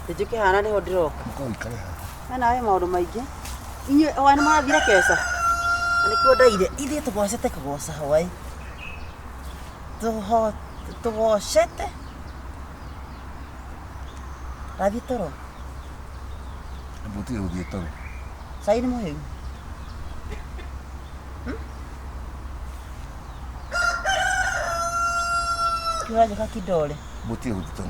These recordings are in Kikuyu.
Njũke haha na nĩho ndĩroka. Ũka ũikare haha. We nawe maũndũ maingĩ. Inyuĩ hwaĩ nĩ mũrathire keca? Na nĩkĩo ndaire. Ithuĩ tũgocete kũgoca hwaĩ. Tũgocete. Ndathiĩ toro. Amba ũtige gũthiĩ toro. Cai nĩ mũhĩu. Kĩũranjĩka kidole. Amba ũtige gũthiĩ toro.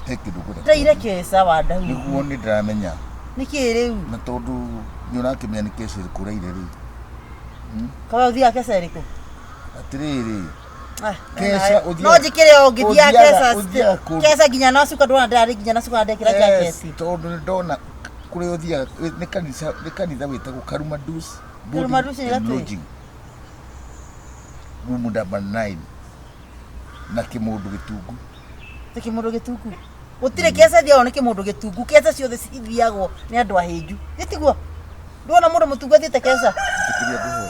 He kĩndũ ngwenda Ndaire keca wa Daudi. Nĩguo nĩ ndĩramenya. Nĩkĩ rĩu? Na tondũ nĩ ũrakĩmenya nĩ keca ĩrĩkũ ũraire rĩ. Kawe ũthiaga keca ĩrĩkũ? Atĩrĩrĩ. Ah, Keca ũthiaga- no njĩkĩre o ngĩthiaga ũthiaga- keca ũthiaga kũndũ- keca nginya na cuka ndona ndĩrarĩ nginya na cuka ndekĩra Yes, jaketi. tondũ nĩ ndona kũrĩa ũthiaga nĩ kanitha nĩ kanitha wĩtagwo Karumadus Boarding Karumadus nĩ and gatĩ? Lodging room number 9 na kĩmũndũ gĩtungu. Ti kĩmũndũ gĩtungu. Gũtirĩ keca ithiagwo nĩ kĩmũndũ gĩtungu. Keca ciothe cithiagwo nĩ andũ ahĩnju. Gĩtiguo? Ndwona mũndũ mũtungu athiĩte keca? Ĩtĩkĩria ngũhoere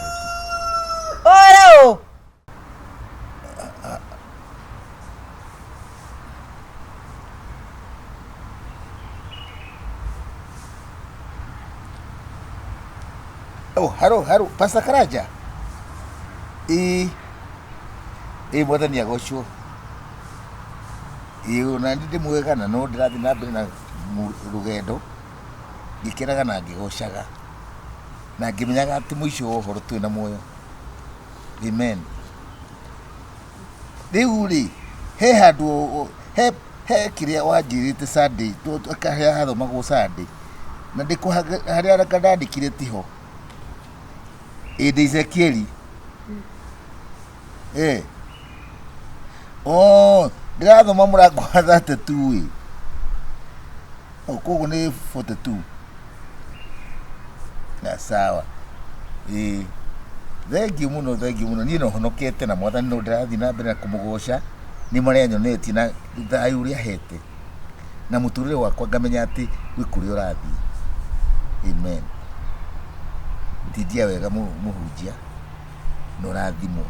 tu. Oere ũ? Oh, haro haro Pastor Karanja. Ĩĩ. Ĩĩ mwathani agocwo. Ĩĩ ona niĩ ndĩ mwega na no ndĩrathiĩ na mbere na rũgendo ngĩkenaga na ngĩgocaga na ngĩmenyaga atĩ mũico wa ũhoro twĩ na muoyo. Amen. Rĩu rĩ, he handũ he he kĩrĩa wanjĩrĩte Sunday, harĩa hathomagwo Sunday, na harĩa ndandĩkire tiho. Ĩ ndĩ Ezekieli. Eh. Oh, ndĩrathoma mũrango wa 32 ĩ. Oh, koguo nĩ 42. Na sawa. Ĩĩ. Thengiũ mũno, thengiũ mũno. Niĩ no honokete na mwathani no ndĩrathiĩ na mbere na kũmũgoca nĩ marĩa anyonetie na thayũ ũrĩa ahete. Na mũtũrĩre wakwa ngamenya atĩ gwĩ kũrĩa ũrathiĩ. Amen. Tindia wega mũhunjia na ũrathimwo.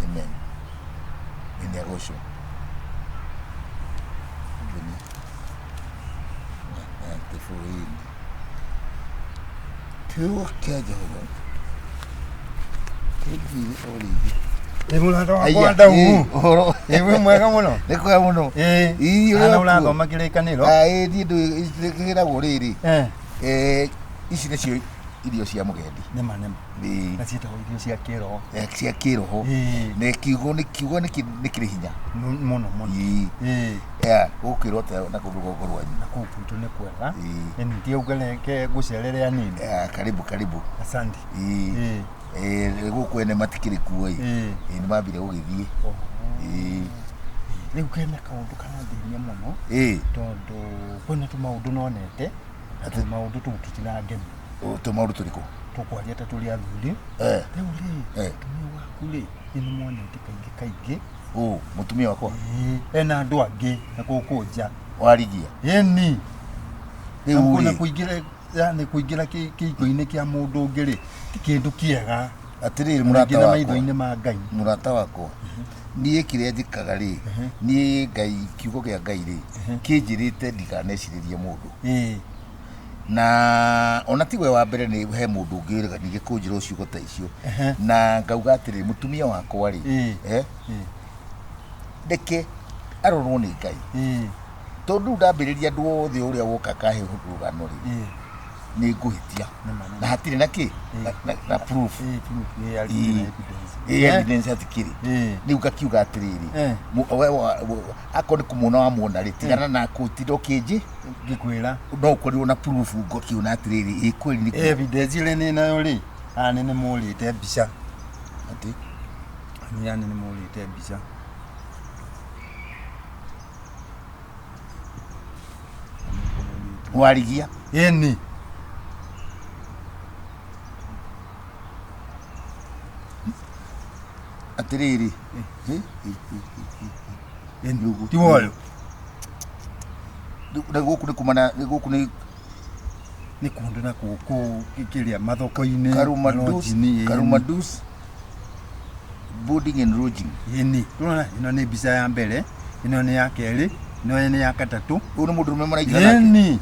Amen. Nĩ agocwo. Bũrũri-inĩ. Kiugo kĩa Jehova kĩnjĩire o rĩngĩ. Ĩ mũrata wakwa Aya, Ndau. ĩ, ũhoro. Ĩ wĩ mwega mũno. Nĩ kwega mũno. Ĩ. Ĩ, Ana ũrĩa ũrathoma kĩrĩkanĩro. Ah, ĩ, niĩ ndũĩ kĩragwo rĩrĩ. Eh. Eh, ici nĩcio irio cia mũgendi. Nĩma nĩma. Ĩ, Na ciĩtagwo irio cia kĩroho. eh, cia kĩroho. Ĩ. Na kiugo nĩ kiugo nĩ kĩrĩ hinya. Mũno mũno. Ĩ. Ĩ. Yeah, gũkwĩrwo atĩa na kũu rũgongo rwanyu? Na kũu gwitũ nĩ kwega. Ĩ. Ĩ ndio ngereke ngũcerere anini. Yeah, karibu karibu. Asante. Ĩ. Ĩ. Ĩ, gũkũ ene matikĩrĩ kuo ĩ. Ĩ. Ĩ, nĩ mambire gũgĩthiĩ. Ĩ. Rĩu kena kaũndũ karathĩnia mũno Ĩ. tondũ kwĩna tũmaũndũ nonete na Atĩ- tũmaũndũ tũu tũtirangenia. Tũmaũndũ tũrĩkũ? Tũkwaria ta tũrĩ athuri. Eh. Rĩu rĩ, Eh. mũtumia waku rĩ, nĩ nĩmuonete kaingĩ kaingĩ. Ũ, mũtumia wakwa? Ĩĩ, ena andũ angĩ na gũkũ nja. Warigia? Ĩni. Rĩu Na rĩ. kũingĩra, yani kũingĩra kĩhiko-inĩ kĩa mũndũ ũngĩ rĩ, ti kĩndũ kĩega. Atĩrĩrĩ mũrata Ningĩ na wakwa. maitho-inĩ ma Ngai. Mũrata wakwa. Niĩ kĩrĩa njĩkaga rĩ, niĩ Ngai, kiugo kĩa Ngai rĩ, kĩnjĩrĩte ndikanecirĩrie mũndũ. Ĩĩ. Na ona tiwe wa mbere nĩ he mũndũ ũngĩ wĩrĩga ningĩ kũnjĩra ciugo ta icio. Na ngauga atĩrĩrĩ, mũtumia wakwa rĩ, reke arorwo nĩ Ngai. Tondũ rĩu ndambĩrĩria andũ othe ũrĩa woka kahe rũgano rĩ, nĩ ngũhĩtia. Na hatirĩ na kĩ? Na proof. Ĩĩ, proof, ĩĩ, hatirĩ na evidence. Ĩĩ, evidence hatikĩrĩ. Rĩu ngakiuga atĩrĩrĩ, we akorwo nĩ kũmuona wamuona rĩ, tigana na gũtinda ũkĩnjĩ. Ngĩkwĩra. No ũkorirwo na proof ngũkiona atĩrĩrĩ, ĩ kweli nĩ Evidence ĩrĩa nĩ nayo rĩ, haha nĩ nĩmũrĩte mbica. Atĩ? Haha nĩ nĩmũrĩte mbica. Warigia? Ĩni. Atĩrĩrĩ. Ĩni. Ti woyo. Na gũkũ nĩ kumana, gũkũ nĩ nĩ kũndũ na gũkũ kĩrĩa mathoko-inĩ, Karumadus, lodge-inĩ, ĩni. Karumadus boarding and lodging. Ĩni. Ndũrona ĩno nĩ mbica ya mbere, ĩno nĩ ya kerĩ, No nĩ ya gatatũ. Ũyũ nĩ mũndũrũme mũraingĩra nake? Ĩni,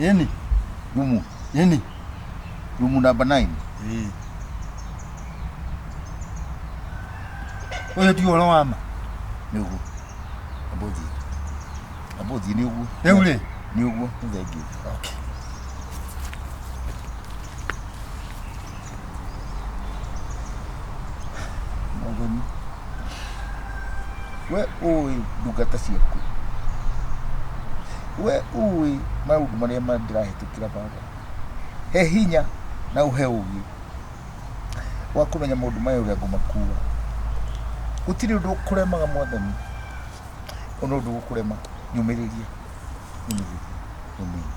ĩni. Rumu? Ĩni. Rumu namba 9? Ĩĩ. Ũyũ ti ũhoro wa ma. Nĩ ũguo. Amba ũthiĩ. Amba ũthiĩ, nĩ ũguo. Rĩu rĩ? Nĩ ũguo, nĩ thengiũ. Okay. Mwathani, we ũĩ ndungata ciaku, we ũĩ maũndũ marĩa ndĩrahĩtũkĩra. Baba, he hinya na ũhe ũgĩ wa kũmenya maũndũ maya ũrĩa ngũmakua. Gũtirĩ ũndũ ũkũremaga, Mwathani, ona ũndũ ũkũrema. Nyũmĩrĩria, nyũmĩrĩria, nyũmĩrĩria.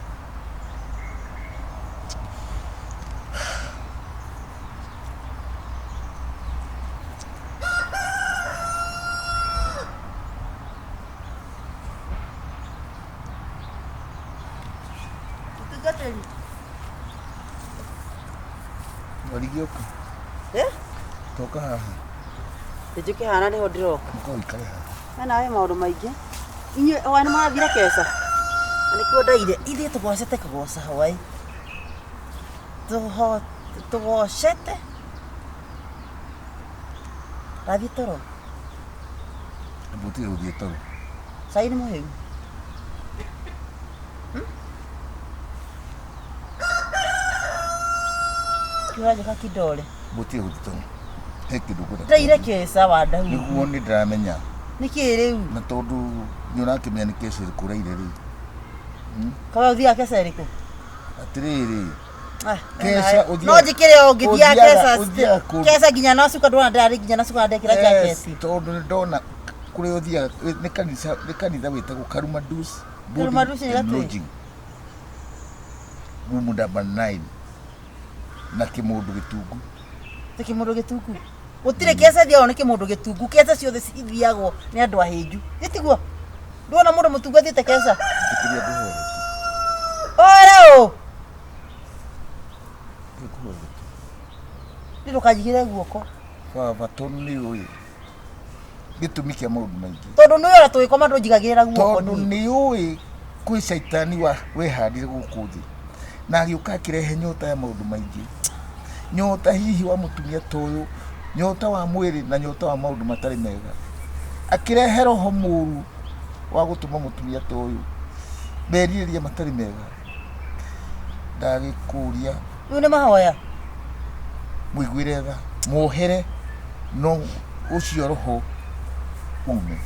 Mũtungatĩri. Warigĩũka. Eh? Toka haha. Njũke hana nĩho ndĩroka. Ũka ũikare haha. We nawe maũndũ maingĩ. Inyuĩ hwaĩ nĩ mũrathire keca? Na nĩkĩo ndaire. Ithuĩ tũgocete kũgoca hwaĩ. Tũgocete. Ndathiĩ toro. Gũtirĩ gũthiĩ toro. Cai nĩ mũhĩu. Kĩũranjĩka kidole. Gũtirĩ gũthiĩ toro. He kĩndũ ngwenda. Ndaire keca wa ndau. Nĩguo nĩ ndĩramenya. Nĩkĩ rĩu? Na tondũ nĩ ũrakĩmenya nĩ keca ĩrĩkũ ũraire rĩ. Kawe ũthiaga keca ĩrĩkũ? Atĩrĩrĩ. Ah, Keca ũthiaga- no njĩkĩre o ngĩthiaga ũthiaga- keca ũthiaga kũndũ- keca nginya na cuka ndona ndĩrarĩ nginya na cuka ndekĩra Yes, jaketi. tondũ nĩ ndona kũrĩa ũthiaga nĩ kanitha, nĩ kanitha wĩtagwo Karumadus Boarding Karumadus nĩ and gatĩ? Lodging. Room number 9 na kĩmũndũ gĩtungu. Ti kĩmũndũ gĩtungu. Gũtirĩ keca ithiagwo nĩ kĩmũndũ gĩtungu. Keca ciothe ithiagwo nĩ andũ ahĩnju. Gĩtiguo? Ndwona mũndũ mũtungu athiĩte keca? Ĩtĩkĩria ngũhoere tu. Oere ũ? Ngũhoere tu. Nĩ ndũkanjigĩre guoko. Baba, tondũ nĩ ũĩ gĩtũmi kĩa maũndũ maingĩ. Tondũ nĩ ũĩ ona tũgĩkoma ndũnjigagĩrĩra guoko Tondũ niĩ. nĩ ũĩ kwĩ caitani wa wehandire gũkũ thĩ na agĩũka akĩrehe nyota ya maũndũ maingĩ, nyota hihi wa mũtumia ta ũyũ, nyota wa mwĩrĩ na nyota wa maũndũ matarĩ mega, akĩrehe roho mũru wa gũtũma mũtumia ta ũyũ merirĩria matarĩ mega. Ndagĩkũria Rĩu nĩ mahoya. Mũiguĩre tha, muohere, no ũcio roho ume.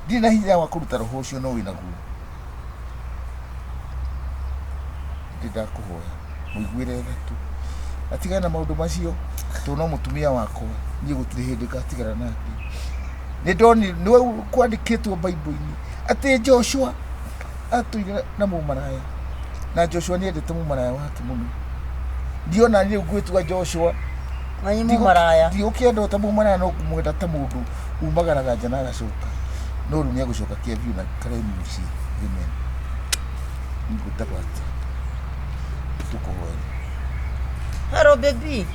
Ndirĩ na hinya wa kũruta roho ũcio, no wĩnaguo. Ndĩ ndakũhoya mũiguĩre tha tu, atigane na maũndũ macio, tondũ no mũtumia wakwa, niĩ gũtirĩ hĩndĩ ngatigana nake. Nĩ ndonire nĩ kwandĩkĩtwo Bible-inĩ atĩ Joshua atũire na mũmaraya, na Joshua nĩ endete mũmaraya wake mũno. Ndiona niĩ ngwĩtua Joshua. Manyi mũmaraya. Ndigũkĩenda ta mũmaraya, no ngũmwenda ta mũndũ umagaraga nja na agacoka, no rĩu nĩ egũcoka kĩambiũ na karemi mũciĩ. Amen. Ngũtabata tũkũhoera. Hello baby.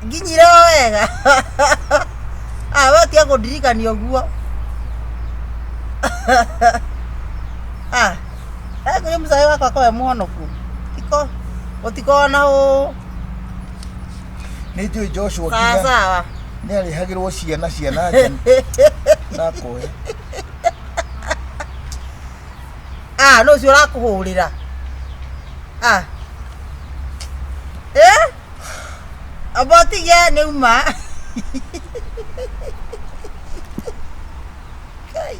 Nginyire o wega. Ah, we tiga kũndirikania ũguo. Ah, kũrĩ mũcai wakwa kowe mũhonoku. Tiko gũtikoragwo na ũ Nĩ njũĩ Joshua sawa nginya sawa. nĩ arĩhagĩrwo ciana ciana nja na akoya. Ah, no ũcio ũrakũhũrĩra. Ah. Eh? Amba ũtige nĩ uma. Kai.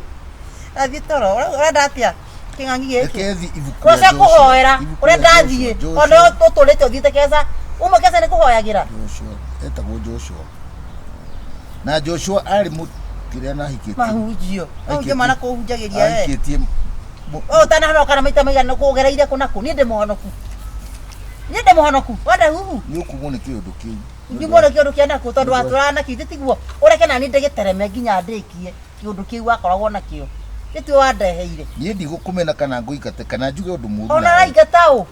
Athiĩ toro. Ũrenda atĩa? Kĩng'ang'i gĩkĩ. Reke thi ibuku rĩa Kũrĩa Joshua. kũhoera. Ibuku Ũrĩa rĩa ndathiĩ. Joshua. Ona ũtũrĩte ũthiĩte keca. Uma keca nĩ kũhoyagĩra. Joshua etagwo Joshua, na Joshua arĩ mũ kĩrĩa na ahikĩtie. Mahunjio. Mahunjio mana kũhunjagĩria we. Ahikĩtie Wewe ũtanahonoka na maita maigana kũgereire kũ na kũ? Niĩ ndĩ mũhonoku. Niĩ ndĩ mũhonoku. Wenda huhu. Nĩ ũkumwo nĩ kĩũndũ kĩu. Ndiumwo nĩ kĩũndũ kĩa nakũ tondũ watũraga nakĩo ithe tiguo ũreke nani ndĩgĩtereme nginya ndĩkie kĩũndũ kĩu wakoragwo nakĩo gĩtuo wandeheire. Niĩ ndigũkũmena kana ngũingate kana njuge ũndũ mũũru Ona nawe. ũraingata ũ,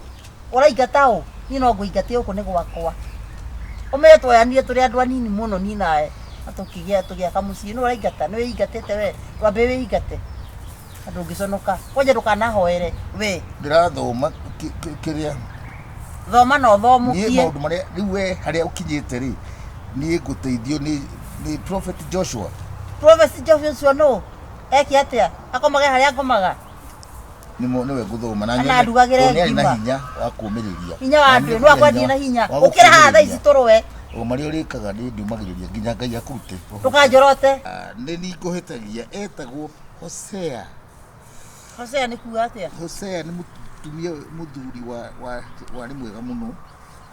ũraingata ũ, niĩ no ngũingate, gũkũ nĩ gwakwa. Ũmenye twoyanire tũrĩ andũ anini mũno niĩ nawe. Tũkĩgĩa tũgĩaka mũciĩ nũ ũraingata nĩ wĩingatĩte we wambe wĩingate na ndũngĩconoka kwanja ndũkanahoere we Ndĩrathoma kĩrĩa thoma na niĩ ũthomũkie maũndũ marĩa rĩu we harĩa ũkinyĩte rĩ niĩ ngũteithio nĩ Prophet Joshua. Prophet Joshua nũ eke atĩa akomage harĩa ngomaga Nĩwe ngũthoma na Kana nyone andugagĩre tondũ nĩ arĩ na ngima. hinya wa kũũmĩrĩria. Hinya wa Na ndũ nĩ no akwendie na hinya wa ũkĩre haha thaa ici gũkũũmĩrĩria. tũrũe O marĩa ũrĩkaga nĩ ndiumagĩrĩria nginya Ngai akũrute. Ndũkanjorote. Ah, nĩ niĩ ngũhĩtagia etagwo Hosea. Hosea nĩ kuga atĩa? Hosea nĩ mũtumia mũthuri wa warĩ mwega mũno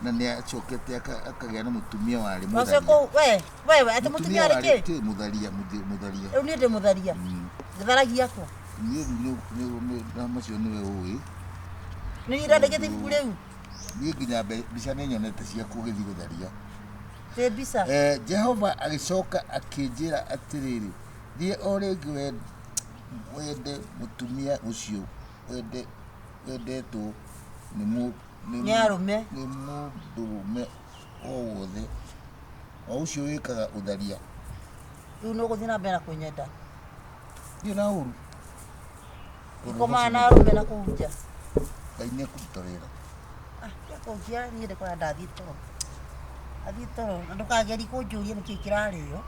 na nĩ acokete akagĩa na mũtumia warĩ Hosea mũtharia. kũ we we we atĩ mũtumia warĩ warĩ kĩ? kĩ mũtharia mũtharia. Rĩu niĩ ndĩ mũtharia. Ngĩtharagia kũ? Niĩ rĩu na macio nĩwe ũĩ. Nĩ niĩ ndandĩkĩte ibuku rĩu. Niĩ nginya mbica nĩ nyonete ciaku ũgĩthiĩ gũtharia. Ĩ mbica. Jehova agĩcoka akĩnjĩra atĩrĩrĩ, thiĩ o rĩngĩ wende mũtumia ũcio wendetwo nĩ Nĩ arũme. nĩ mũndũrũme o wothe, o ũcio wĩkaga ũtharia. Rĩu nĩ ũgũthiĩ na mbere na kũnyenda. Ndiĩ na ũru. Ngomaga na arũme na kũu nja. Ngai nĩ ekũruta wĩra. Ah, kũngia niĩ ndĩkora ndathiĩ toro. Ndathiĩ toro na ndũkagerie kũnjũria nĩkĩ kĩrarĩo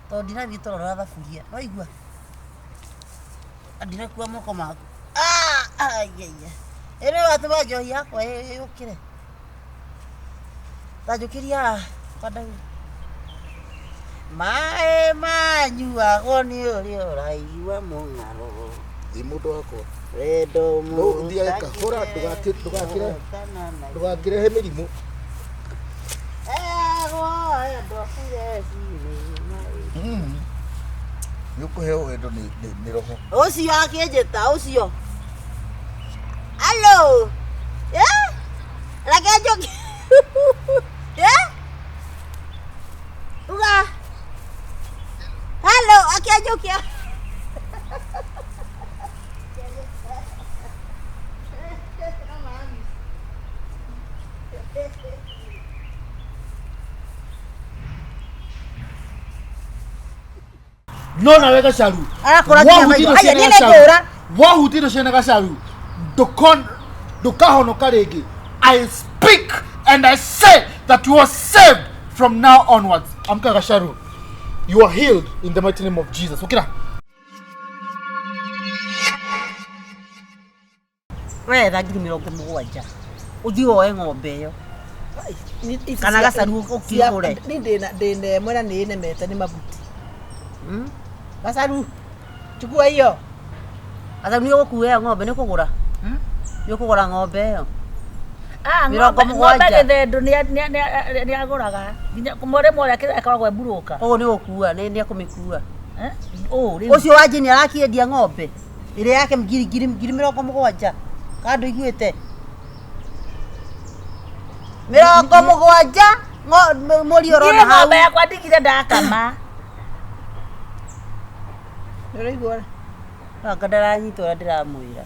tondũ ndinathiĩ toro na thaburia. Nĩwaigua? Na ndinakua moko maku. Ah, ai, ai, ai. Ĩ nĩwe watũma njohi yakwa yũkĩre. Ta njũkĩria haha kwa ndagĩka. Maĩ manyuagwo nĩ ũrĩa ũraigua mũng'aro. Ĩ mũndũ wakwa. Wendo No ũthiage kahora ndũgakĩrehe mĩrimũ. Nĩ ũkũheo wendo nĩ roho. Ũcio akĩnjĩta ũcio. Hello. Eh? Reke njũke. Eh? Uga. Hello, akĩnjũkia. No nawe gacaru Arakũra nginya maitho. Wahutire Aya, ciana niĩ gacaru. nĩngũra. Wahutire ciana gacaru ndũkahonoka rĩngĩ. I speak and I say that you are saved from now onwards. Amka gacaru, you are healed in the mighty name of Jesus. Ũkĩra. Wetha 70,000 ũthiĩ woe ng'ombe ĩyo Kana gacaru ũkĩgũre. Ni ndĩna ĩmwe na nĩ ĩnemete nĩ mabuti. Gacaru chukua hiyo. Gacaru nĩ ũgũkua ĩyo ng'ombe nĩ ũkũgũra? Nĩ ũkũgũra ng'ombe ĩyo? Ah, Mĩrongo ng'ombe mũgwanja. gĩthendũ nĩ agũraga nginya mũrĩmo ũrĩa akoragwo e mburũka. Koguo nĩ ũgũkua nĩ ekũmĩkua. Eh? Ũ rĩu. Ũcio wa Jane arakĩendia ng'ombe ĩrĩa yake 70,000 kana ndũiguĩte? 70 mũri ũrona Niĩ hau. ng'ombe yakwa ndigire ndakama. Nĩũraigua? Anga ndaranyita ũrĩa ndĩramwĩra.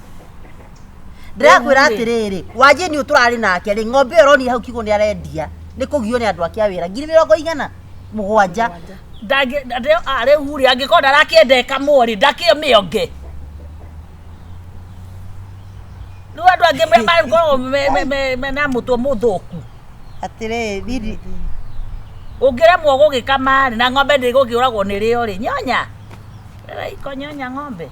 Ndĩrakwĩra atĩrĩrĩ, wa Jane ũyũ tũrarĩ nake rĩ, ng'ombe ĩyo ũronire hau kiugũ nĩ arendia nĩ kũgio nĩ andũ ake a wĩra 70,000. Rĩu rĩ angĩkorwo ndarakĩenda ĩkamwo rĩ ndakĩmĩonge. Rĩu andũ angĩ makoragwo mena mũtwe mũthũku. Atĩrĩrĩ, thiri Ũngĩremwo gũgĩkama rĩ na ng'ombe ndĩgũkĩũragwo nĩ rĩo rĩ nyonya. Rĩra iko nyonya ng'ombe.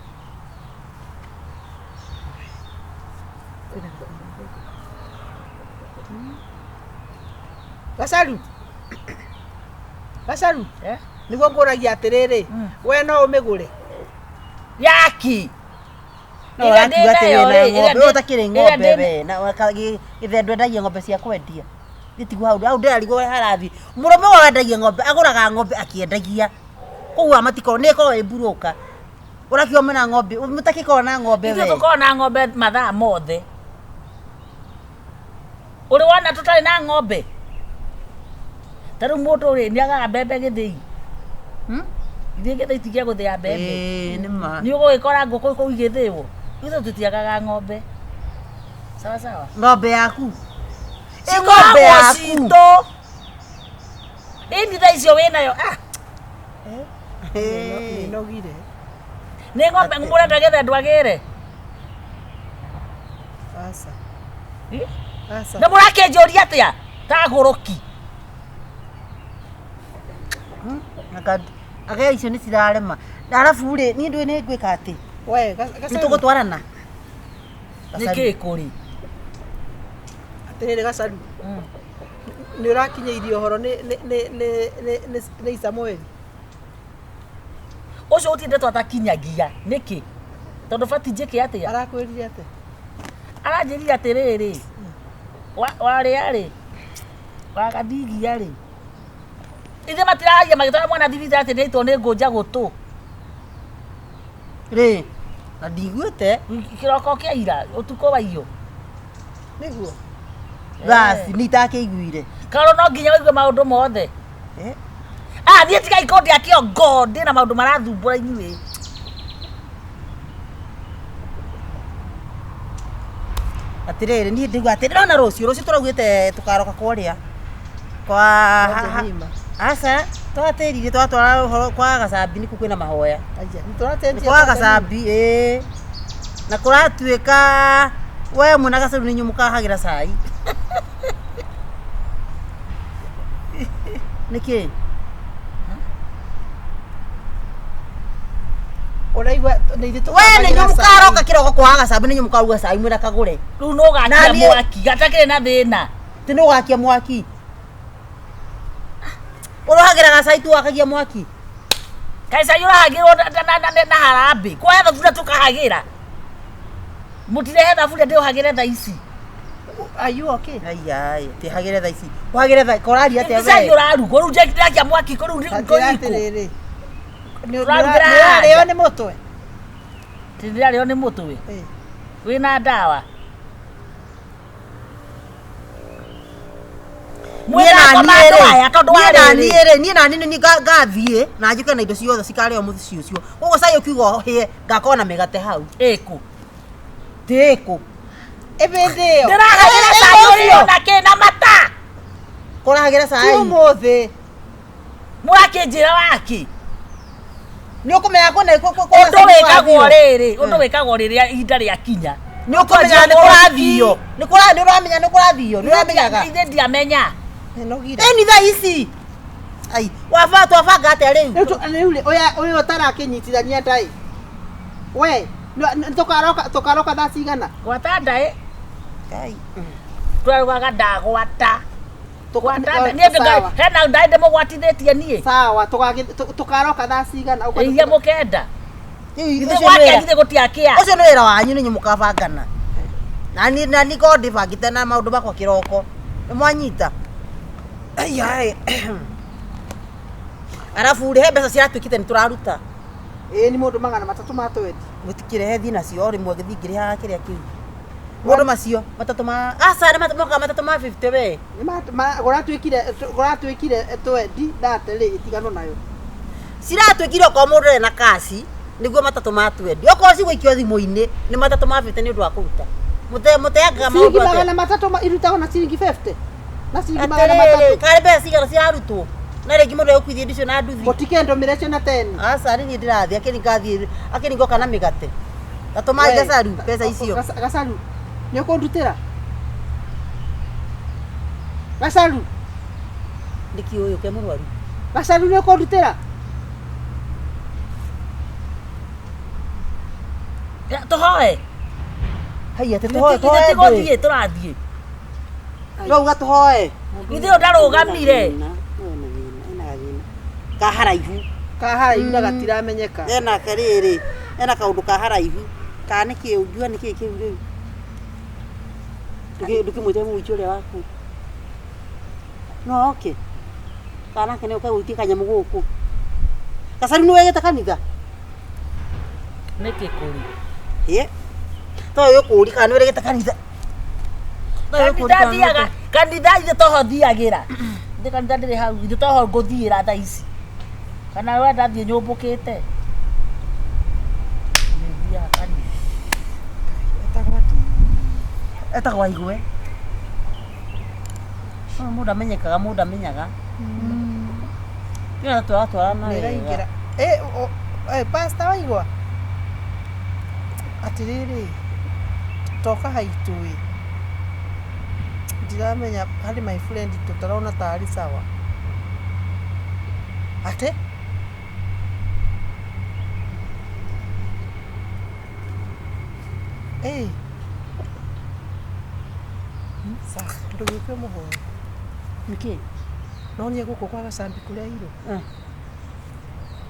Gacaru. Gacaru. Eh? Nĩguo ngũragia atĩrĩrĩ, we no ũmĩgũre? Yaki. No Ĩrĩa ũrakiuga atĩ ndĩnayo wĩna rĩ, ng'ombe, ĩrĩa we ũtakĩrĩ ĩrĩa ng'ombe we, na gĩthendũ endagia ng'ombe cia kwendia. Gĩtiguo hau, hau ndĩrarigwo ũrĩa harathiĩ. Mũrũme ũyũ wendagia ng'ombe, agũraga ng'ombe akĩendagia. Koguo matikoragwo, nĩ ĩkoragwo ĩ mburũka. Ũrakiuga mwĩna ng'ombe, mũtakĩkoragwo na ng'ombe Ithuĩ we. tũkoragwo na ng'ombe mathaa mothe. Ũrĩ wona tũtarĩ na ng'ombe? Ta rĩu mũndũ rĩ nĩagaga mbembe gĩthĩi. Ithuĩ gĩthĩi ti gĩa gũthĩa mbembe. Ĩĩ, nĩ ma. Nĩ ũgũgĩkora ngũkũ kũu igĩthĩo. Ithuĩ tũtiagaga ng'ombe. Sawa sawa. Ng'ombe yaku. Ĩ ng'ombe Cikoragwo yaku. citũ. Ĩni thaa icio wĩnayo. Ah. Nĩnogire. Nĩ ng'ombe mũrenda getha andũ agĩre. Aca. Ĩ? Aca. Na mũrakĩnjũria atĩa? Tagũrũki. Anga icio nĩ cirarema. Arabu rĩ, niĩ ndũĩ nĩ ngwĩka atĩ. We, Nĩ Gacaru. tũgũtwarana. Nĩ kĩ kũrĩ? Atĩrĩrĩ Gacaru. Nĩ ũrakinyĩirio ũhoro nĩ nĩ nĩ nĩ nĩ nĩ nĩ Samueli. Ũcio ũtindĩtwo atakinyagia. Nĩkĩ? Tondũ bati njĩke atĩa? Arakwĩrire atĩa? Aranjĩrire atĩrĩrĩ, warĩa rĩ, wagathigia rĩ, ithe matiraria magĩtwara mwana thibitarĩ atĩ nĩaitwo nĩ ngũnja gũtũ. Rĩ, na ndiguĩte. Kĩroko kĩa ira, ũtukũ wa iyo. Nĩguo. Basi, nĩ itakĩiguire. Karwo no nginya ũigue maũndũ mothe. Eh? Ah, niĩ tigai kũndĩa kĩongo, ndĩna maũndũ marathumbũra inyuĩ. Atĩrĩrĩ, niĩ ndĩigua atĩ ndĩrona rũciũ, rũciũ tũraugĩte tũkaroka kũrĩa. Kwa Jemima. Aca, twatĩrire twatwara ũhoro kwa Gacambi nĩkuo kwĩna mahoya. Aya, nĩ tũracenjia. Kwa Gacambi, ĩĩ. Na kũratuĩka we mwĩna Gacaru nĩ inyuĩ mũkahagĩra cai. Nĩkĩ? Ũraigua nĩ ithuĩ We nĩ inyuĩ tũkahagĩra cai. mũkaroka kĩroko kwa Gacambi nĩ inyuĩ mũkaruga cai mwĩna kagũre. Rĩu nũ ũgakia Na niĩ- mwaki, gatakĩrĩ na thĩna. Ti nĩ ũgakia mwaki. Ũrohagĩra gacai tu wakagia mwaki. Kaĩ cai ũrahagĩrwo na harambĩ. Kuoya thaburia tũkahagĩra. Mũtirehe thaburia ndĩũhagĩre thaa ici. Are you okay? Ai ai, ti hagĩre thaa ici. Ũhagĩre thaa koraria atĩa Cai we? ũrarugwo, rĩu ndĩrakia mwaki kũ rĩu Atĩra kũ riko. atĩrĩrĩ. Nĩ Tũrarugĩra ũrarĩo haha. nĩ mũtwe. Ti ndĩrarĩo nĩ mũtwe. Ĩ. Wĩna ndawa. Niĩ Mwĩna na ngoma niĩ andũ rĩ, aya tondũ niĩ na wa rĩrĩ. niĩ rĩ, niĩ na niĩ nĩ ngathiĩ na njũke na indo ciothe cikarĩo mũciĩ ũcio. Koguo cai ũkiuga ũhĩe, ngakorwo na mĩgate hau. Ĩkũ. Tĩkũ. Ĩbĩndĩ ĩyo. Ndĩrahagĩra Ĩ, cai ũcio. ũrĩo na kĩ na mata. Kũrahagĩra Ti cai. ũmũthĩ. Mũrakĩnjĩra wakĩ. Nĩ ũkũmenya kwĩna Ũndũ wĩkagwo rĩrĩ, ũndũ wĩkagwo rĩrĩa ihinda rĩakinya. Nĩ ũkũmenya nĩ kũrathio. Nĩ kũra nĩ ũramenya nĩ kũrathio. Nĩ ũramenyaga. Ithe ndiamenya. Nĩnogire. Ĩni thaa ici. Ai, waba twabanga atĩa rĩu? Rĩu rĩu rĩ, ũyũ ũyũ ũtarakĩnyitithania ndaĩ. We, tũkaroka tũkaroka thaa cigana? Gwata ndaĩ, Ngai. twarugaga ndagwata. Gwata ndaĩ. Niĩ Sawa. hena ndaĩ ndĩmũgwatithĩtie niĩ. Sawa, tũkaroka thaa cigana? Ũkwenda Iria mũkenda. Rĩu Ithe ũcio nĩ gwakia wĩra- githĩ gũtiakĩa. ũcio nĩ wĩra wanyu nĩ inyuĩ mũkabangana. Na niĩ na niĩ korwo ndĩbangĩte na maũndũ makwa kĩroko. Nĩ mwanyita. Ai ai. Arabu rĩ, he mbeca ciratuĩkĩte nĩ tũraruta. Ĩĩ nĩ mũndũ 300 ma twendi. Mũtikĩrehe thiĩ nacio o rĩmwe ngĩthiĩ ngĩrĩhaga kĩrĩa kĩu. Mũndũ macio matatũ ma aca nĩ mokaga matatũ ma 50 we. Nĩ kũratuĩkire kũratuĩkire twendi thate rĩ itiganwo nayo. Ciratuĩkire okorwo mũndũ ena kaci nĩguo matatũ ma twendi. Okorwo cigũikio thimũ-inĩ nĩ matatũ ma 50 nĩ ũndũ wa kũruta. Mũteangaga Ciringi maũndũ atĩa? 300 irutagwo na ciringi 50. Na ciringi magana Atĩrĩrĩ, matatũ. karĩ mbeca cigana cirarutwo? Na rĩngĩ mũndũ egũkuithia indo icio na nduthi. Mũtikendũmĩre icio na teni. Aca nĩ niĩ ndĩrathiĩ akĩni ngathiĩ akĩni ngoka na mĩgate. Gatũma We, Gacaru mbeca icio. Gacaru, nĩ ũkũndutĩra? Gacaru, Nĩkĩ ũyũ ke mũrwaru? Gacaru nĩ ũkũndutĩra? Tũhoe. Haiya atĩ tũhoe Ithe tũhoe ti ndũĩ. gũthiĩ tũrathiĩ. Tũrauga tũhoe. Ithe ũyũ ndarũgamire. Ka haraihu. Ka haraihu na gatiramenyeka. Ena karĩrĩ, ena kaũndũ ka haraihu. Ka nĩkĩ ũngiuga nĩkĩ kĩu rĩu? Ndũkĩmwĩte mũici ũrĩa waku. No oke. Kana nake nĩ ũke gũikia kanyamũ gũkũ. Gacaru nĩ wegete kanitha? Nĩkĩ kũrĩ? Ĩ. To ũyũ kũũri kana nĩ wĩrĩgĩte kanitha? To ũyũ kũũri Kanitha kana nĩ thiaga, wĩrĩgĩte- kanitha ithe toho thiagĩra. Ithe kanitha ndĩrĩ hau, ithe toho ngũthiĩra thaa ici. Kana we ndathiĩ nyũmbũkĩte. Nĩ thiaga kanitha. Etagwo Aigwe. Ũyũ mũndũ amenyekaga, mũndũ amenyaga. Nĩ tũratwarana Nĩ wega. ĩraingĩra. Pastor waigua atĩrĩrĩ, toka haitũ ĩ, ndiramenya harĩ my friend tũtarona tarĩ sawa atĩ ĩ sawa, ndũgĩkue mũhoyo. Nĩkĩ? No nĩ gũkũ kwa gacambi kũrĩa irũ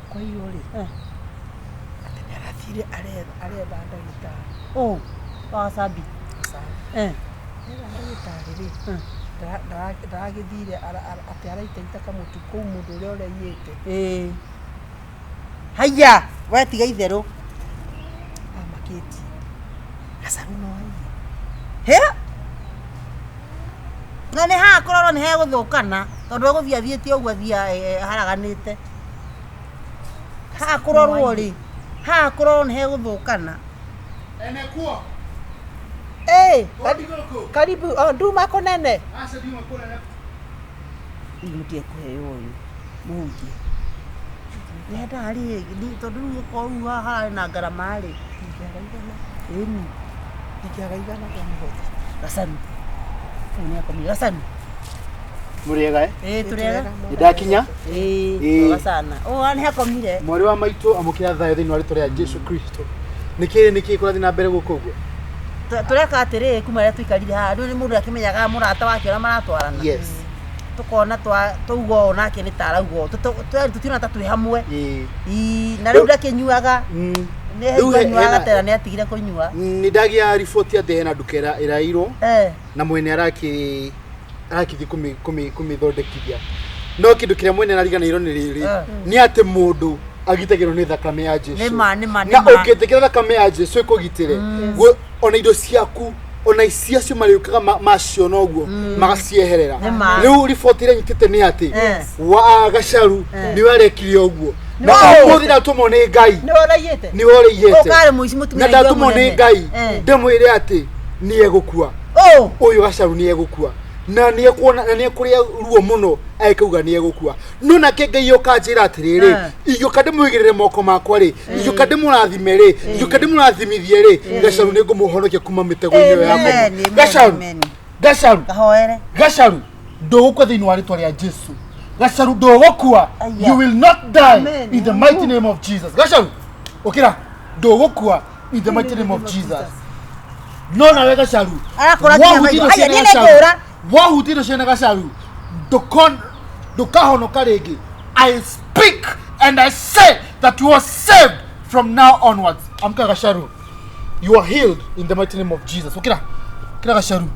kwa irũ rĩ, atĩ nĩ arathire aretha ndagĩtarĩ. Ũ, wa Sambi. Gacambi aretha ndagĩtarĩ rĩ, ndaragĩthire atĩ araitaita kamũtu kũu mũndũ ũrĩa ũraiyĩte. Ĩĩ. Haiya, we tiga itherũ. Amakĩtie gacaru no aiye. Hĩ? Na nĩ haha kũrorwo nĩ hegũthũkana tondũ egũthiĩ athiĩte ũguo athiĩ haraganĩte. Haha kũrorwo rĩ, haha kũrorwo nĩ hegũthũkana. Enekuo. Ĩ, Odigoko. karibu oh, nduma kũnene. Aca ndiuma kũnene. Rĩu nĩkĩĩ kũheo ũyũ mũhunjia? Nĩendaga rĩ, tondũ rĩu okorwo rĩu haha hararĩ na ngarama rĩ. Ndingĩaga igana. Ĩni. Ndingĩaga igana rĩa mũhothi. Gacaru. Ũyũ nĩakomire. Gacaru. Mũrĩega eh? Ĩĩ tũrĩega. Nĩndakinya. Ĩĩ, Ĩĩ. wega sana. Ũũ nĩ hakomire. Mwarĩ wa maitũ amũkĩra thayũ thĩinĩ wa rĩtwa rĩa Jesu Kristo. Nĩkĩ nĩkĩ kũrathiĩ na mbere gũkũ ũguo? Tũreka atĩrĩrĩ kuma rĩrĩa tũikarire haha, rĩu nĩ mũndũ akĩmenyaga mũrata wake ũrĩa maratwarana. Yes. Tũkona twauga ũũ nake nĩ ta arauga ũũ. Tũtiona ta twĩ hamwe. Ĩĩ. Ii, na rĩu ndakĩnyuaga. Nĩ Rĩu anyuaga hena- tena nĩ atigire kũnyua. Nĩ ndagĩa riboti atĩ hena nduka ĩrairwo na mwene arakĩthiĩ kũmĩthondekithia. No kĩndũ kĩrĩa mwene arariganĩirwo nĩ rĩrĩ, nĩ atĩ mũndũ agitagĩrwo nĩ thakame ya Jesu. Nĩ ma, nĩ ma, nĩ Na ma. ũngĩtĩkĩra thakame ya Jesu ĩkũgitĩre, ona indo ciaku ona ici acio marĩũkaga maciona ũguo magacieherera. Nĩ ma. Rĩu riboti ĩrĩa nyitĩte nĩ atĩ wa Gacaru nĩwe arekire ũguo. Na Nĩwe. ũmũthĩ ndatũmwo nĩ Ngai. Nĩwe ũraiyĩte? Nĩwe ũraiyĩte. Ũkarĩ mũici mũtumia Na ndatũmwo nĩ Ngai ndĩmwĩre atĩ nĩ egũkua. Ũyũ Gacaru nĩ egũkua. Na nĩ ekuona na nĩ ekũrĩa ruo mũno agĩkauga nĩ egũkua. No nake Ngai ũkanjĩra atĩrĩrĩ, ingĩũka ndĩmũigĩrĩre moko makwa rĩ, ingĩũka ndĩmũrathime rĩ, ingĩũka ndĩmũrathimithie rĩ, Gacaru nĩ ngũmũhonokia kuma mĩtego-inĩ ĩyo ya Amen, Gacaru, amen. Gacaru, Kahoere. Gacaru, ndũgũkua thĩinĩ wa rĩtwa rĩa Jesu. Gacaru ndũgũkua. Aya. You will not die in the mighty name of Jesus. Gacaru, ũkĩra, ndũgũkua in the mighty name of Jesus. No nawe Gacaru, Arakũra nginya wahutia maitho. indo Aya, ciene niĩ Gacaru, nĩngũra. wahutia indo ciene Gacaru, ndũkahonoka rĩngĩ. I speak and I say that you are saved from now onwards. Amka Gacaru, you are healed in the mighty name of Jesus. Ũkĩra, ũkĩra Gacaru.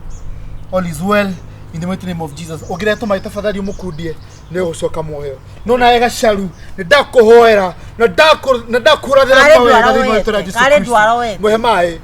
All is well in the mighty name of Jesus. Ũngĩrehe tũmaĩ tafadhali ũmũkundie nĩ ũgũcoka muoyo. No nawe Gacaru nĩ ndakũhoera na ndakũrathĩra Karĩ mawega ndwara thĩinĩ wa rĩtwa rĩa wete, Jesu karĩ Kristo. ndwara wete. Mũhe maĩ.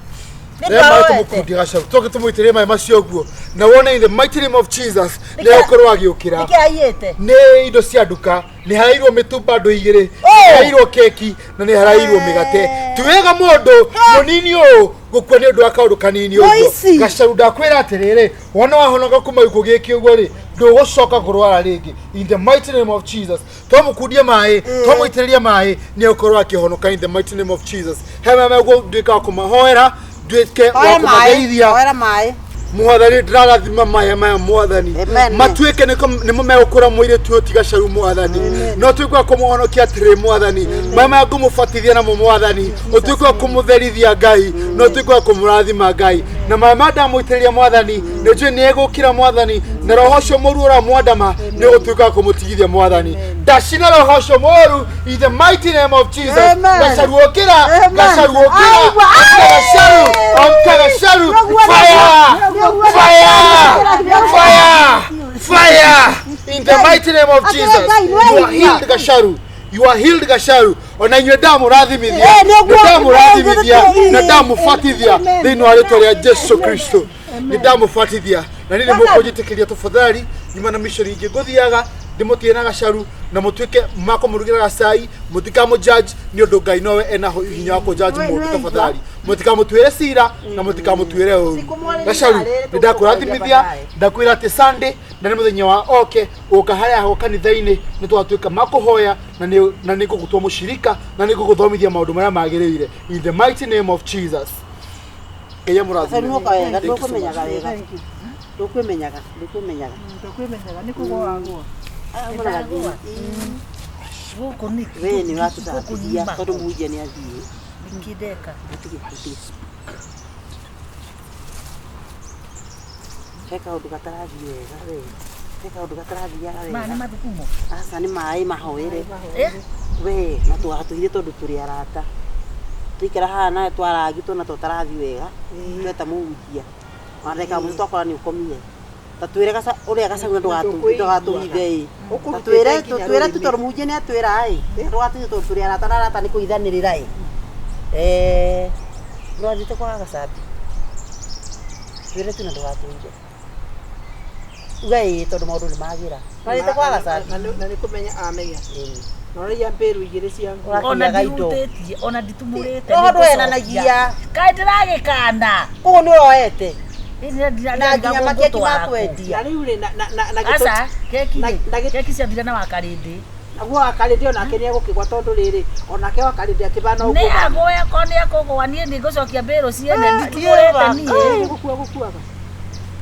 Nĩ Rehe maĩ ndwara wete. tũmũkundie Gacaru. Tũke tũmũitĩrĩrie maĩ macio ũguo. Na wone in the mighty name of Jesus nĩ egũkorwo agĩũkĩra. Nĩkĩ aiyĩte? Nĩ indo cia nduka, nĩ harairwo mĩtumba andũ igĩrĩ, nĩ harairwo keki na nĩ harairwo mĩgate. Ti wega mũndũ mũnini ũũ gũkua nĩ ũndũ wa kaũndũ kanini ũguo. Mũici. Gacaru ndakwĩra atĩrĩrĩ, wona wahonoka kuma gĩkuũ gĩkĩ ũguo rĩ, ndũgũcoka kũrwara rĩngĩ in the mighty name of Jesus. Twamũkundia maĩ, twamũitĩrĩria maĩ, nĩ egũkorwo akĩhonoka in the mighty name of Jesus. He maya meguo nduĩke wa kũmahoera, nduĩke wa Hoera maĩ, kũmageithia. hoera maĩ. Mwathani ndĩrarathima maya maya mwathani Amen. matuĩke nĩmo megũkũra mũirĩtu ũyũ ti Gacaru mwathani no tuĩke wa kũmũhonokia atĩrĩ mwathani maya maya ngũmũbatithia namo mwathani ũtuĩke wa kũmũtherithia Ngai no ũtuĩke wa kũmũrathima Ngai na maya maya ndamũitĩrĩria mwathani nĩ njũĩ nĩ egũkĩra mwathani na roho ũcio mũru ũramwandama nĩ ũgũtuĩka wa kũmũtigithia mwathani ndacina roho ũcio mũru in the mighty name of Jesus. Amen. Gacaru ũkĩra, Amen. Gacaru ũkĩra, Aigua. ũkĩra Gacaru, amka Gacaru, fire! Fire! Fire! Fire! In the mighty name of Jesus. You are healed, Gasharu. You are healed, Gasharu. Ona inyuĩ ndamũrathimithia. Nĩ ndamũrathimithia na ndamũbatithia thĩinĩ wa rĩtwa rĩa Jesu Kristo. Nĩ ndamũbatithia na nĩ mũkũnjĩtĩkĩria tafadhali nyuma na mission ingĩ ngũthiaga Ndĩmũtige na Gacaru na mũtuĩke makũmũrugĩra gacai. Mũtikamũ judge nĩ ũndũ Ngai nowe ena hinya wa kũ judge We mũndũ. nĩwaigua? Tafadhali mũtikamũtuĩre cira na mũtikamũtuĩre ũru. Tikũmwarĩria Gacaru, rĩrĩ, nĩ ndakũrathimithia. tũkũmwarĩria baadaye. Ndakwĩra atĩ Sunday na nĩ mũthenya wa oke ũka harĩa ho kanitha-inĩ, nĩ twatuĩka makũhoya na nĩ ngũgũtua mũcirika na nĩ ngũgũthomithia maũndũ marĩa magĩrĩire, in the mighty name of Jesus. Ngai amũrathime. Gacaru nĩwoka wega. Thank you so much. Ndũkũmenyaga wega. Thank you. Ndũkwĩmenyaga, ndũkwĩmenyaga. Ndũkwĩmenyaga nĩ kũgwa wagwa. Ndagwa. Gũkũ nĩkĩ? We nĩ Gũkũ ũratũtambithia nyuma tondũ kũ? mũhunjia nĩ athiĩ. Nĩkĩ ndeka? Gũtirĩ, gũtirĩ. He kaũndũ gatarathiĩ wega we. He kaũndũ gatarathiaga Maya nĩ wega. mathugumo. Aca, nĩ maĩ mahoere. Eh? We na twatũire tondũ tũrĩ arata. Tũikara haha nawe twarangi tuona tũtarathiĩ wega. Tweta mũhunjia. Ona ndagĩka mũico twakora nĩ ũkomire. Ta twĩre gaca ũrĩa Gacau na ndũgatũhithe ĩ. Ta twĩre, tũtwĩre tu tondũ mũhunjia nĩ atwĩra ĩ. Ndũgatũhithe tondũ tũrĩ arata na arata nĩ kũithanĩrĩra ĩ. Eh, ndũrathiĩte kwa Gacambi. Twĩre tu na ndũgatũhithe. Uga ĩ tondũ maũndũ nĩ magĩra. Ndũrathiĩte kwa Gacambi. Na nĩ kũmenya amenya. Ĩni. Na ũraiya mbĩrũ igĩrĩ cia nguo. Ona Ũrakinyaga indo. ndihutĩtie, ona nditumũrĩte. Roho nĩ ndwenanagia. ngũcokia. Kaĩ ndĩragĩkana? Koguo nĩ ũroete. Ĩĩ, Na nginya makeki ma kwendia. Na rĩu rĩ na gĩtũ- Aca, keki rĩ, keki ciathira na wakarĩndĩ. Naguo wakarĩndĩ onake nĩ egũkĩgwa tondũ rĩrĩ onake wakarĩndĩ akĩbana Nĩ ũguo. agũe ko nĩ akũgũa, niĩ nĩ ngũcokia mbĩrũ ciene nditumũrĩte niĩ. Gũkua gũkuaga.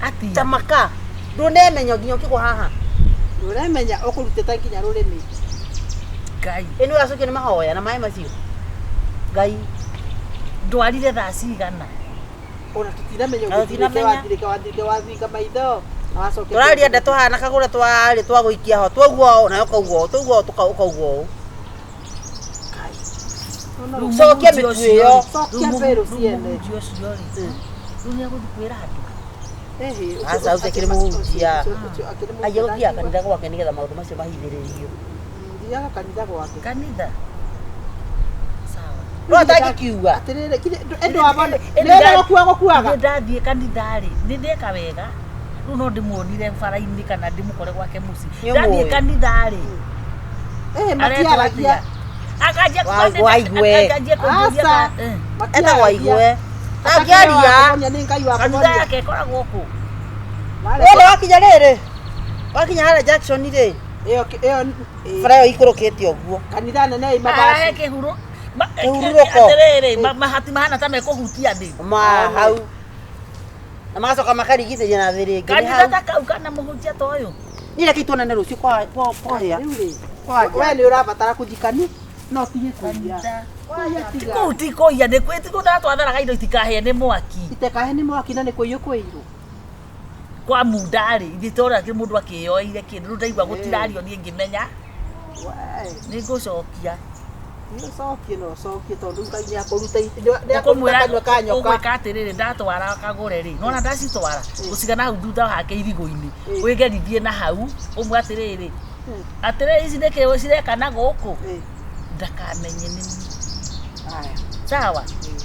Atia. Tamaka. Ndũnemenya nginya ũkĩgwa haha. Ndũremenya ũkũrutĩte nginya rũrĩmĩ. Ngai. Ĩ nĩ ũracokio nĩ mahoya na maĩ macio. Ngai. Ndwarire thaa cigana? Ona tũtinamenya. Na Ũgĩthirĩke. tũtinamenya. Wathirĩke, wathirĩke, wathinga maitho na wacoke. Tũraria ndeto haha na kagũre twarĩ twa gũikia ho. Twaugua ũũ nayo ũkaugua ũũ. Twaugua ũũ ũkaugua ũũ. Rĩu Cokia mũhunjia mĩtu ũcio ĩyo. rĩ, Cokia rĩu mbĩrũ rĩu ciene. mũhunjia ũcio rĩ, rĩu nĩ egũthiĩ kwĩra andũ. Aca, ũcio akĩrĩ mũhunjia. Ũcio akĩrĩ mũhunjia. Aia gũthiaga kanitha gwake nĩgetha maũndũ macio mahithĩrĩrio. Thiaga kanitha gwake. Kanitha. Sawa. No atangĩkiuga. Atĩrĩrĩ, ĩndĩ wabona Ĩndĩ nĩ gũkua gũkuaga. Nĩ ndathiĩ kanitha rĩ, nĩ ndeka wega. Rĩu no ndĩmuonire bara-inĩ kana ndĩmũkore gwake mũciĩ. Nĩ Ndathiĩ ũmũĩ. kanitha rĩ, Eh, aretwo matiaragia. atĩa? Akanjia Waigue. akanjia kũnjũria Aca. Etagwo Aigue. Angĩaria. Angĩaria. Nĩ Ngai wa Kanitha kũmonia. yake ĩkoragwo kũ? Wona wakinya rĩrĩ. Wakinya harĩa junction rĩ. Ĩyo ĩyo Bara ĩyo ikũrũkĩte ũguo. kanitha nene ĩ Arahe mabati. kĩhuro. Kĩhurũko. Atĩrĩrĩ, mahati mahana ta mekũhutia thĩ. Ma hau. Na magacoka makarigithĩria na thĩ rĩngĩ. Nĩ Kanitha hau. ta kau kana mũhunjia ta ũyũ. Niĩ reke tuonane rũciũ kwa kwa hĩa. Rĩu rĩ, Kwa we nĩ ũrabatara kũthikani no tige kũiya. Kanitha. Kũiya tiga. Kũu ti kũiya, nĩ kwĩ ti gũthara twatharaga indo itikahĩe nĩ mwaki. Itekahe nĩ mwaki na nĩ kũiyũ kũirũ. Kwa munda rĩ, ithuĩ tũrona kĩ mũndũ akĩyoeire kĩndũ, rĩu ndaigua gũtirario niĩ ngĩmenya nĩ ngũcokia. Nĩ ũcokie na ũcokie tondũ Ngai nĩ akũruta nĩ akũruta Ũkũmwĩra kanua ka nyoka. ũgwĩka atĩrĩrĩ, ndatwara kagũre rĩ, nona ndacitwara ũcigana hau thutha hake irigũ-inĩ, wĩgerithie na hau ũmwe atĩrĩrĩ, atĩrĩrĩ, ici nĩkĩ cireka na gũkũ, ndakamenye nĩ niĩ. Haya. Sawa.